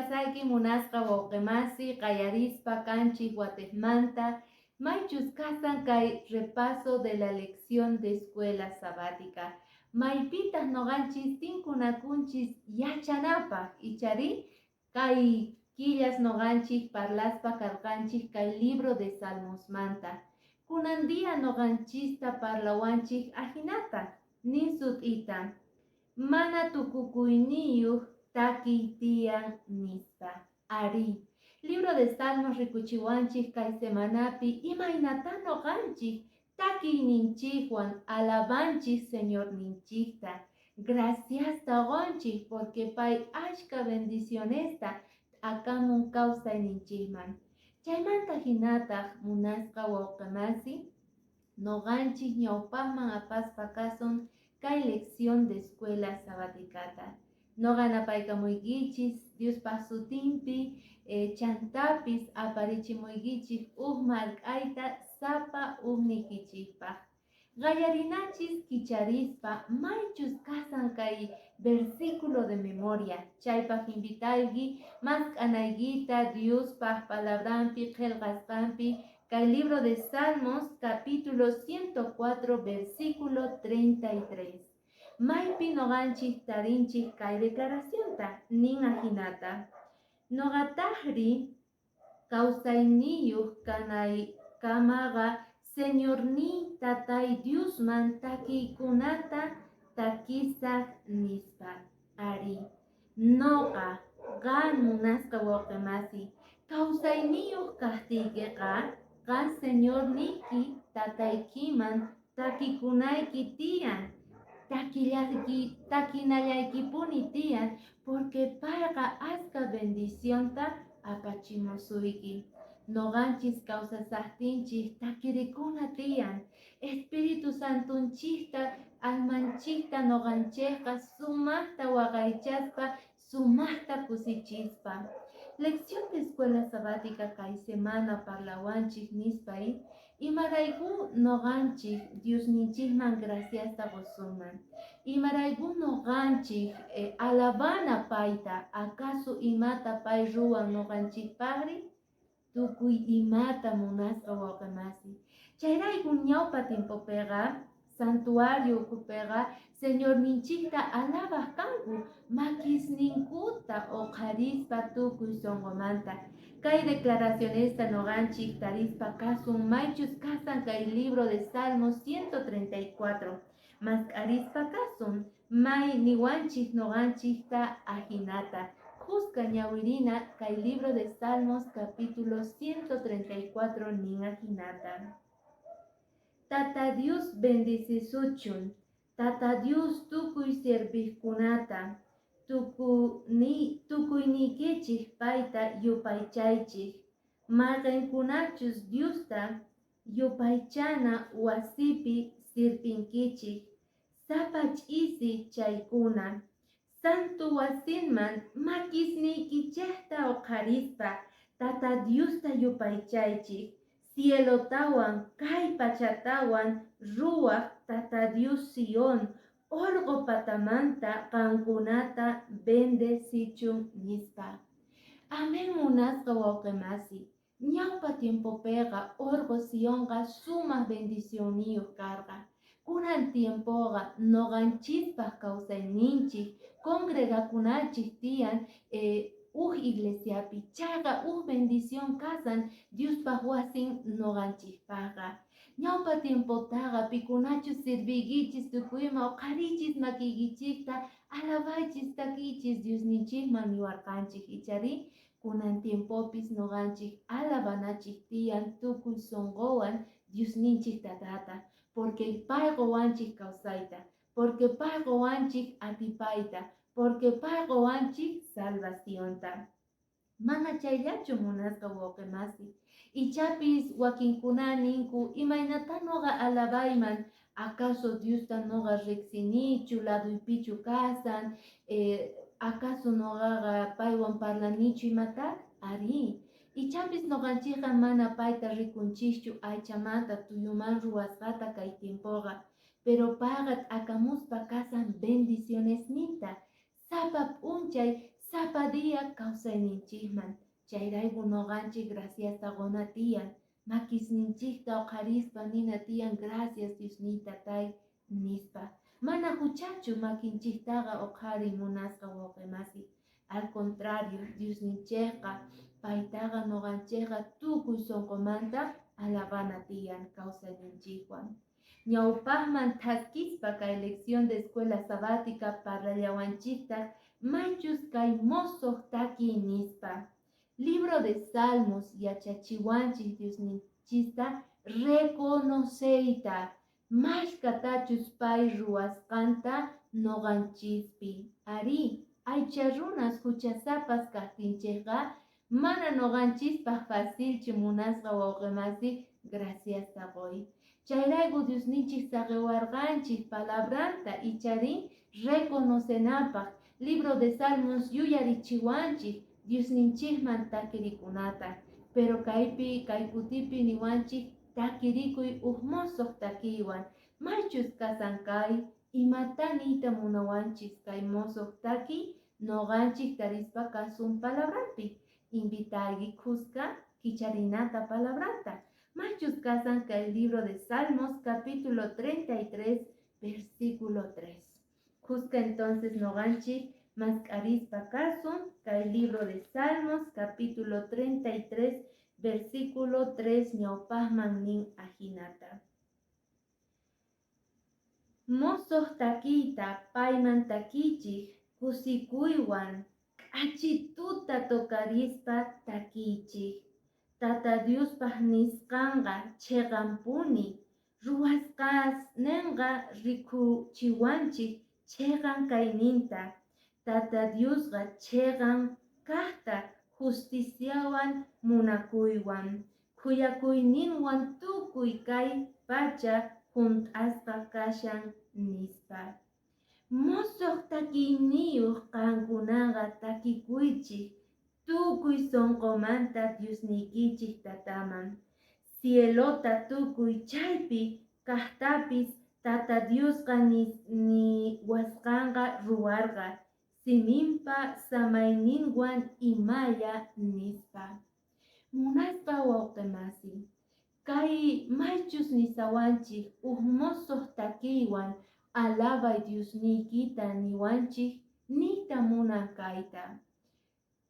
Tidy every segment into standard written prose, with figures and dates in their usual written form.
Kasayki munasqa wawqimasi, qayarispa kanchik watejmanta maychus kasan kay repaso de la lección de escuela sabática. Maypitaq noqanchis tinkunakunchis yachanapaq, ichari kay killas noqanchik parlaspa karqanchik kay libro de Salmosmanta. Kunan día noqanchista parlawanchik ajinata, nin sut'ita: "Mana tukukuyniyuq takiy tiyan", nispa. Ari, libro de Salmos rikuchiwanchik kay semanapi imaynata noqanchik takiyninchikwan alabanchik Señorninchikta. Graciasta qonchik porque pay achka bendicionesta t'akamun kawsayninchikman. Chaymanta hinataq, munasqa wawqimasi, noqanchik ñawpaqman apaspa kasun kay lección de escuela sabáticata. Noqa napaykamuykichis Diospaq sutinpi, chantapis aparichimuykichik uj mark'ayta sapa ujniykichikpaq. Qallarinachis kicharispa maychus kasan kay versículo de memoria. Chaypaq invitayki mask'anaykita Diospaq palabranpi qillqasqanpi kay libro de Salmos, capítulo 104, versículo 33. Maypi noqanchik tarinchik kay declaracionta, nin ajinata: "Noqataqri kawsayniyuq kanaykamaqa Señorniy Tatay Diosman takiykunata takisaq", nispa. Ari, noqa, qan munasqa wawqimasi, kawsayniyuq kaqtiykiqa qan Señorniyki Tataykiman takikunayki tiyan, takinallaykipuni tiyan, porque payqa aska bendicionta apachimusuyki. Noqanchis kawsasaqtinchik takirikuna tiyan. Espíritu Santonchikta, almanchikta noqanchikqa sumaqta waqaychaspa, sumaqta kusichispa. Lección de escuela sabática kay semana parlawanchik nispa: imarayku noqanchik Diosninchikman graciasta qusunman? Imarayku noqanchik alabana payta? Acaso imata pay ruwan noqanchikpaqri? Tukuy imata, munasqa wawqimasi. Chayrayku ñawpa tiempopiqa santuario ukhupiqa Señorninchikta alabaq kanku makisninkuta uqharispa tukuy sunqumanta. Kay declaracionesta noqanchik tarispa kasun maychus kasan kay libro de Salmos 134. Mask'arispa kasun may niwanchik noqanchikta ajinata. Kuska ñawirina kay libro de Salmos, capítulo 134, nin ajinata: "Tata Dios bendicisuchun, Tata Dios tukuy serviqkunata, tukuyniykichik payta yupaychaychik, mayqinkunachus Diosta yupaychana wasipi sirpinkichik sapa ch'isi chaykuna. Santo wasinman makisniykichikta uqharispa Tata Diosta yupaychaychik, cielotawan kay pachatawan ruwaq Tata Dios Sion orqo patamanta qankunata bendecichun", nispa. Amén, munasqa wawqimasi. Ñawpa tiempopiqa orqo Sionqa sumaq bendicionniyuq karqa. Kunan tiempoqa noqanchispaq kawsayninchik congregakunachik tiyan uj iglesiapi. Chayqa uj bendición kasan Diospaq wasin noqanchikpaqqa. Ñawpa tiempotaqa pikunachus sirviykichis tukuyman uqharichis makiykichikta, alabaychis, takiychis Diosninchikman niwarqanchik, ichari? Kunan tiempopis noqanchik alabanachik tiyan tukuy sunquwan Diosninchik Tatata, porque pay quwanchik kawsayta, porque pay quwanchik atipayta, porque pay quwanchik salvacionta. Mana chayllachu, munasqa wawqimasi. Ichapis wakinkuna ninku: "Imaynata noqa alabayman? Acaso Diosta noqa riqsinichu? Laduypichu kasan? Acaso noqaqa paywan parlanichu imata?" Ari, ichapis noqanchikqa mana payta rikunchikchu aychamanta tuyuman ruwasqata kay tiempoqa, pero payqa t'akamuspa kasan bendicionesninta sapa p'unchay. Sapa día kawsayninchikman. Chayrayku noqanchik graciasta qona tiyan. Makisninchikta uqharispa nina tiyan gracias Diosniy tatay nispa. Mana huchachu makinchiktaqa uqhariy munasqa wawqimasi. Al contrario, Diosninchikqa paytaqa noqanchikqa tukuy sunqumanta alabana tiyan kawsayninchikwan. Ñawpaqman thaskispa kay lección de escuela sabática parlallawanchiktaq maychus kay mosoq takiy nispa. Libro de Salmos yachachiwanchik Diosninchista reconoceyta mashkatachus pay ruwasqanta noqanchispi. Arí, aycha runas huchasapas kaqtinchikqa mana noqanchispaq facilchu munasqa wawqimasi graciasta qoy. Chayrayku Diosninchik saqiwarqanchik palabranta icharí reconocenapaq. Libro de Salmos yuyarichiwanchik Diosninchikman takirikunata. Pero kaypi kay kutipi niwanchik takirikuy uj mosoq takiywan. Maychus kasan kay imata niyta munawanchik kay mosoq takiy noqanchik tarispa kasun palabranpi. Invitayki kuska kicharinata palabranta. Maychus kasan kay libro de Salmos capítulo 33 versículo 3. Kuska entonces noqanchik mask'arispa kasun kay libro de Salmos capítulo 33 versículo 3 ñawpaqman nin ajinata. Mosoq takiyta payman takiychik kusikuywan k'achituta tocarispa takiychik. Tata Diospaq nisqanqa chiqanpuni, ruwasqasninqa rikuchiwanchik chiqan kayninta. Tata Diosqa chiqan kaqta justiciawan munakuywan, khuyakuyninwan tukuy kay pacha hunt'asqa kashan nispa. Mosoq takiyniyuq qankunaqa takikuychik tukuy sunqumanta Diosniykichik tataman. Cielota tukuy chaypi kaqtapis Tata Diosqa niwasqanqa ruwarqa siminpa samayninwan imalla nispa. Munasqa wawqimasi, kay maychus nisawanchik uj mosoq takiywan alabay Diosniykita niwanchik niyta munan kayta.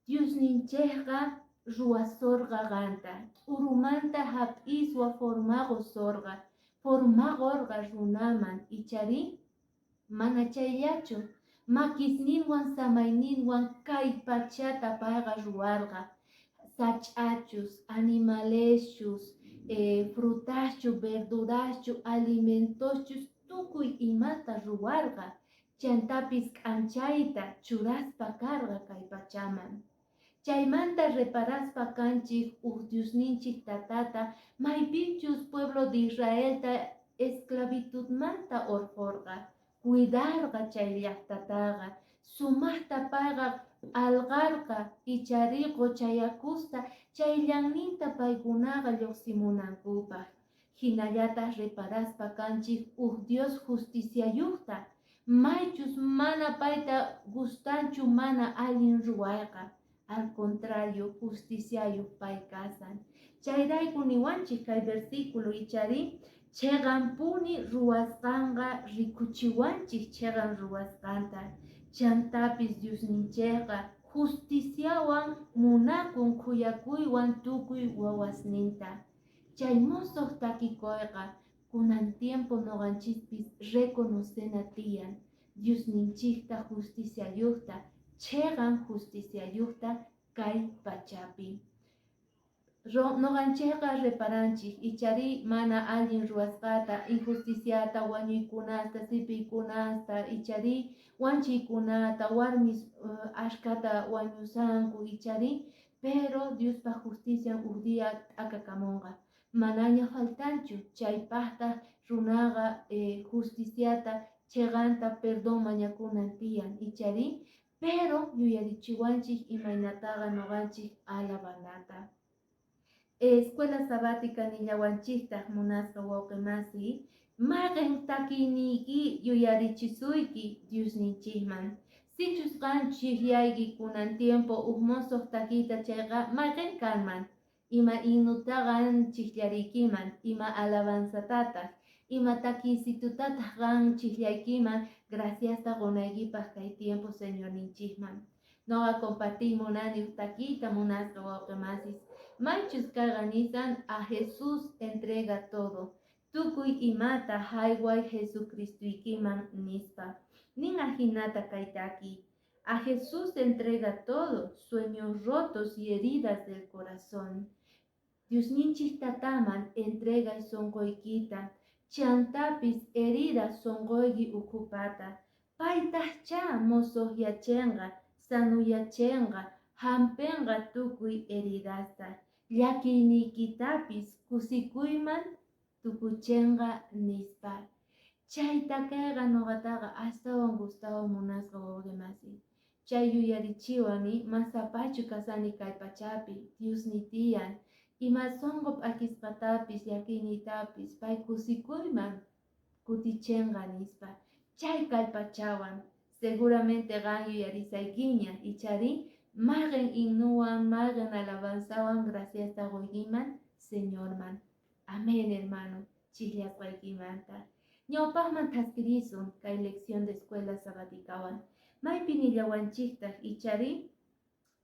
Diosninchikqa ruwasurqa qanta, t'urumanta hap'iswa formaqusurqa, formaqurqa runaman icharí mana chayllachu, makisninwan samayninwan kay pachata payqa ruwarqa, sach'achus, animaleschus, frutaschu, verduraschu, alimentoschus tukuy imata ruwarqa, chantapis k'anchayta churaspa karqa kay pachaman. Chaymanta reparaspa kanchik uj Diosninchik tatata maypichus pueblo de Israelta esclavitudmanta urqurqa, cuidarqa chay llaqtataqa, sumaqta payqa p'alqarqa icharí quchayakusta chay llanninta paykunaqa lluqsimunankupaq. Hinallataq reparaspa kanchik uj Dios justiciayuqta, maychus mana payta gustanchu mana allin ruwayqa, al contrario justiciayuq pay kasan. Chayrayku niwanchik kay versículo icharí chiqanpuni ruwasqanqa rikuchiwanchik chiqan ruwasqanta. Chantapis Diosninchikqa justiciawan munakun khuyakuywan tukuy wawasninta. Chay mosoq takikuyqa kunan tiempo noqanchispis reconocena tiyan Diosninchikta justiciayuqta, chiqan justiciayuqta kay pachapi. Noqanchikqa reparanchik icharí mana allin ruwasqata, injusticiata, wañuykunasta, sipiykunasta, icharí wanchiykunata, warmis ashkata wañusanku icharí, pero Diospa justician uj día t'akakamunqa. Manaña faltanchu chaypaqtaq runaqa justiciata chiqanta perdón mañakunan tiyan icharí, pero yuyarichiwanchik imaynataqa noqanchik alabanata. Escuela sabática nillawanchiktaq munasqa wawqimasi, mayqin takiyniyki yuyarichisuyki Diosninchikman. Sichus qan chijllayki kunan tiempo uj mosoq takiyta chayqa, mayqin kanman? Ima himnuta qan chijllariykiman? Ima alabanzatataq? Ima takiysitutataq qan chijllaykiman graciasta qonaykipaq kay tiempo Señorninchikman? Noqa compartiy munani uj takiyta, munasqa wawqi masis. Maychus kayqa nisan: "A Jesús entrega todo. Tukuy imata hayway Jesucristuykiman", nispa. Nin ajinata kay takiy: "A Jesús entrega todo, sueños rotos y heridas del corazón". Diosninchik tataman entregay sonqoykita, chantapis herida sonqoyki ukhupata. Paytaqcha mosoqyachinqa, sanuyachinqa, hampenqa tukuy heridasta. Llakiyniykitapis kusikuyman tukuchinqa, nispa. Chay takayqa noqataqa astawan gustawan, munasqa wawqi masi. Chay yuyarichiwani masapachu kasani kay pachapi, Diosni tiyan. Ima sonqo p'akisqatapis, llakiyniytapis pay kusikuyman kutichinqa, nispa. Chay kallpachawan. Seguramente qan yuyarisaykiña, ichari, mayqin himnuwan, mayqin alabanzawan graciasta qoykiman Señorman. Amén, hermano, chijllasqaykimanta. Ñawpaqman thaskirisun kay lección de escuela sabaticawan. Maypi nillawanchiktaq, ichari,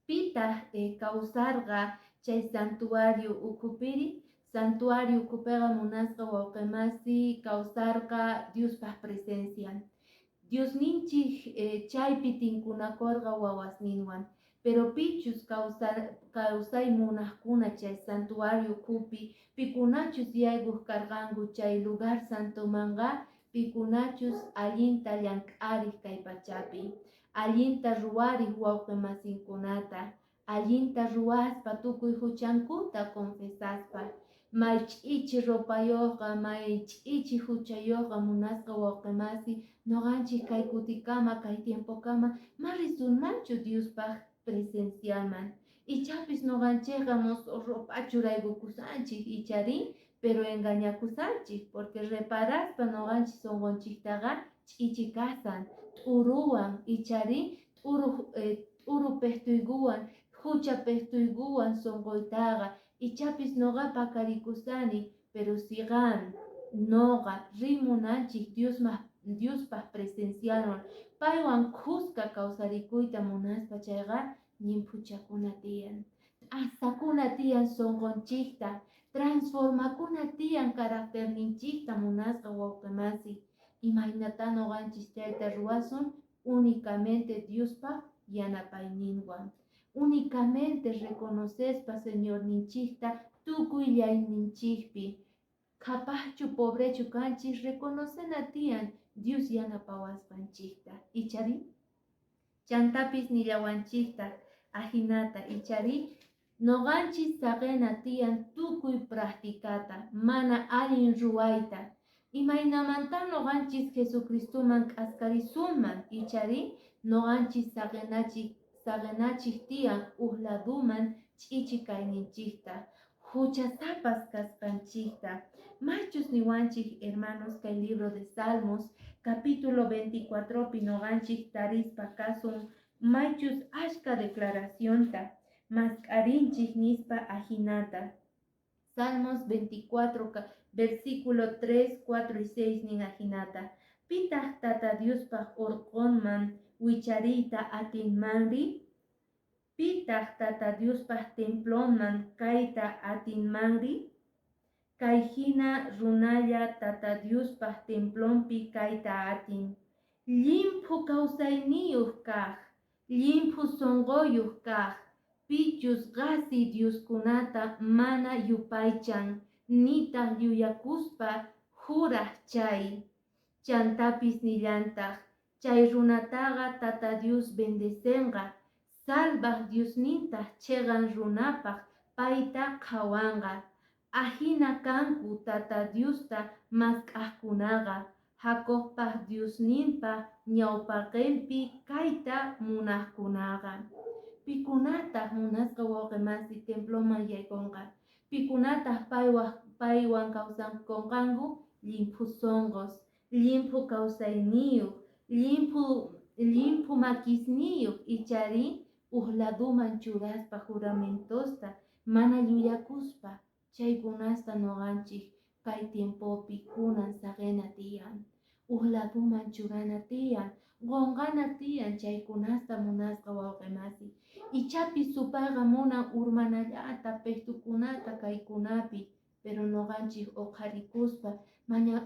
pitaq kawsarqa chay santuario ukhupiri? Santuario ukhupiqa, munasqa wawqimasi, kawsarqa Diospaq presencian. Diosninchik chaypi tinkunakurqa wawasninwan. Pero pichus kawsay munaqkuna chay santuario ukhupi, pikunachus yaykuq karqanku chay lugar santomanqa, pikunachus allinta llank'ariq kay pachapi, allinta ruwariq wawqi masinkunata, allinta ruwaspa tukuy huchankuta confesaspa. May ch'ichi ropayuqqa, may ch'ichi huchayuqqa, munasqa wawqi masi, noqanchik kay kutikama, kay tiempokama ma risunmanchu Diospaq presencialman. Ichapis noqanchikqa mosoq ropa churaykukusanchik, ichari, pero engañakusanchik, porque reparaspa noqanchik sonqonchiktaqa ch'ichi kasan, t'uruwan, ichari, t'uru pehtuykuwan, hucha pehtuykuwan sonqoytaqa. Ichapis noqa pakarikusani, pero si qan, noqa rimunanchik Diospaq presencialwan, paywan khuska kawsarikuyta munaspa chayqa, llimphuchakuna tiyan, t'asakuna tiyan sonqonchikta, transformakuna tiyan caracterninchikta, munasqa wawqi masi. Imaynata noqanchis chayta ruwasun? Únicamente Diospaq yanapayninwan, únicamente reconocespa Señorninchikta tukuy llayninchikpi. Qhapaqchu, pobrechu kanchik, reconocena tiyan Dios yanapawasqanchikta, ichari. Chantapis nillawanchiktaq ajinata, ichari, noqanchis saqena tiyan tukuy practicata, mana allin ruwayta. Imaynamanta noqanchis Jesucristoman k'askarisunman, ichari? Noqanchis saqenachik tiyan uj laduman ch'ichi kayninchikta, huchasapas kasqanchikta. Maychus niwanchik, hermanos, kay libro de Salmos, capítulo 24 pi noqanchik tarispa kasun maychus ashka declaracionta mask'arinchik nispa ajinata. Salmos 24, versículo 3, 4 y 6 nin ajinata: "Pitaq Tata Diospaq urqunman wichariyta atinmanri? Pitaq Tata Diospaq templonman kayta atinmanri? Kay hina runalla Tata Diospaq templonpi kayta atin: llimphu kawsayniyuq kaq, llimphu sunquyuq kaq, pichus qasi dioskunata mana yupaychan, nitaq llullakuspa juraj chay". Chantapis nillantaq: "Chay runataqa Tata Dios bendecenqa, salvaj Diosnintaq cheqan runapaq payta qhawanqa. Ajina kanku Tata Diosta mask'ajkunaqa, Jacobpaj Diosninpa ñawpaqenpi kayta munajkunaqa". Pikunataq, munasqa wawqi masi, temploman yaykunqa? Pikunataq paywan kawsakunqanku? Llimphu sunqus, llimphu kawsayniyuq, llimphu Llimphu makisniyoj, icharí? Uj laduman churaspa juramentosta, mana llullakuspa, chaykunasta noqanchej kay tiempopi kunan saqena tiyan. Uj laduman churana tiyan, qonqana tiyan chaykunasta, munasqa wawqe masi. Ichapis supayqa munan urmanallata pejtukunata kaykunapi, pero noqanchej oqharikuspa,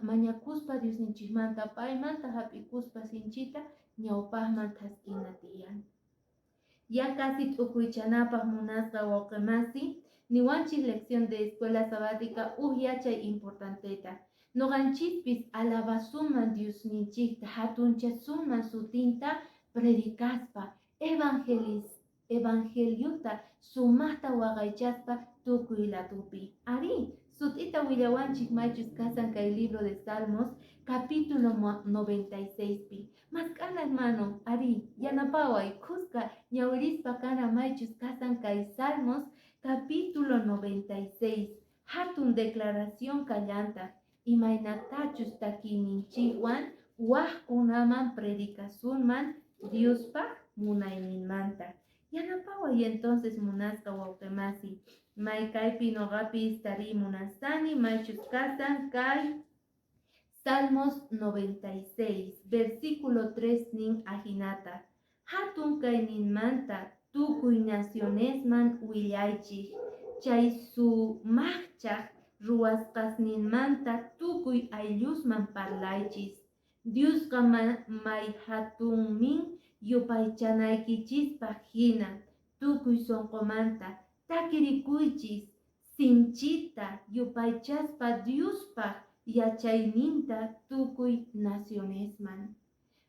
mañakuspa Diosninchikmanta, paymanta hap'ikuspa sinchita ñawpaqman thaskina tiyan. Ya casi tukuychanapaq, munasqa wawqe masi, niwanchik lección de escuela sabática uj yachay importanteta. Noqanchispis alabasuman Diosninchikta, hatunchasuman sutinta predicaspa, evangeliota sumaqta waqaychaspa tukuy ladupi. Arí, sut'ita willawanchik maychus kasan kay libro de Salmos capítulo 96 pi. Mask'ana, hermano, arí, yanapaway, khuska ñawirispa kana maychus kasan kay Salmos capítulo 96. Hatun declaración kallantaq, imaynatachus takiyninchikwan waqkunaman predicasunman Diospaq munayninmanta. Yanapaway entonces, munasqa wawqe masi, may kaypi noqapis tariy munasani maychus kasan kay Salmos 96, versículo 3 nin ajinata: Hatun kayninmanta tukuy nacionesman willaychik, chay sumaqchaq ruwasqasninmanta tukuy ayllusman parlaychis. Diosqa may hatunmin yupaychanaykichispaq hina, tukuy sunqumanta takirikuychis sinchita yupaychaspa Diospaq yachayninta tukuy nacionesman.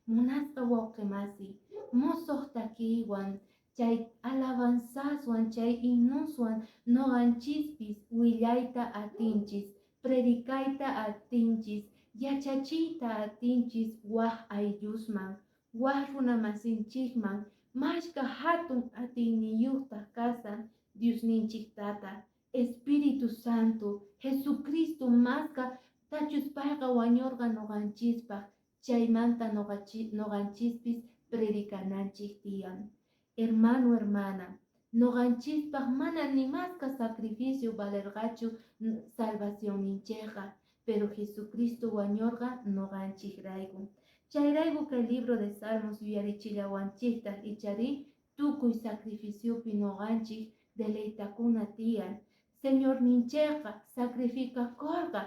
Munasqa wawqe masi, mosoq takiywan, chay alabanzaswan, chay himnoswan noqanchispis willayta atinchis, predicayta atinchis, yachachiyta atinchis waq ayllusman, waq runamasinchikman, mashka hatun atiyniyuqtaq kasan Diosninchik Tata, Espíritu Santo, Jesucristo, maska tachus payqa wañurqa noqanchispaq, chaymanta noqanchispis predicananchik tiyan. Hermano, hermana, noqanchispaq mana ni maska sacrificio valerqachu salvacionninchikqa, pero Jesucristo wañurqa noqanchikrayku. Chayrayku kay libro de Salmos yuyarichillawanchiktaq, icharí, tukuy sacrificiopi noqanchik deleitakuna tiyan. Señorninchikqa sacrificakurqa,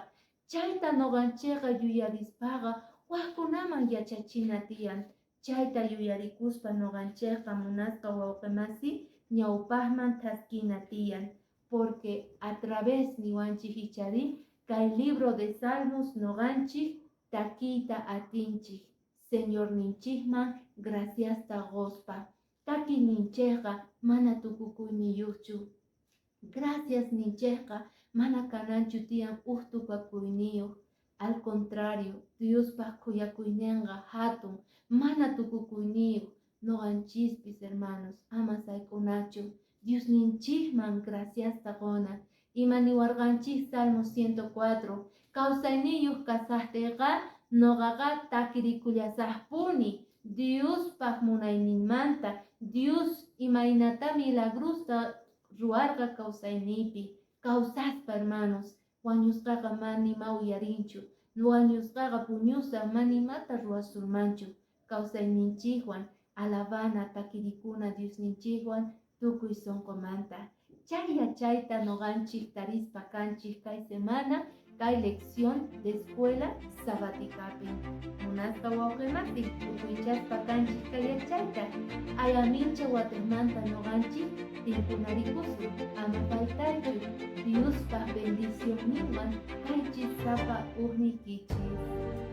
chayta noqanchikqa yuyarispaqa waqkunaman yachachina tiyan. Chayta yuyarikuspa noqanchikqa, munasqa wawqe masi, ñawpaqman thaskina tiyan, porque a través niwanchik, icharí, kay libro de Salmos noqanchik takiyta atinchik Señorninchikman graciasta quspa. Takiyninchikqa mana tukukuyniyuqchu. Gracias ninchikqa mana kananchu tiyan uj tukakuyniyuq. Al contrario, Diospaq khuyakuyninqa hatun, mana tukukuyniyuq. Noqanchispis, hermanos, ama sayk'unachu Diosninchikman graciasta quna. Ima niwarqanchik Salmo 104? Kawsayniyuq kasaqtiyqa noqaqa takirikullasaqpuni Diospaq munayninmanta, Dios imaynata milagrosta ruwarqa kawsayniypi. Kawsaspa, hermanos, wañusqaqa mana ima uyarinchu, wañusqaqa puñusan, mana imata ruwasunmanchu. Kawsayninchikwan alabana, takirikuna Diosninchikwan tukuy sunqumanta. Chay yachayta noqanchik tarispa kanchik kay semana kay lección de escuela sabaticapi. Munasqa wawqe masi, tukuychaspa kanchik kay yachayta. Ayamincha watimanta noqanchik tinkunarikusun, ama faltaychu. Diospaq bendicionninwan kaychis sapa uqniykichis.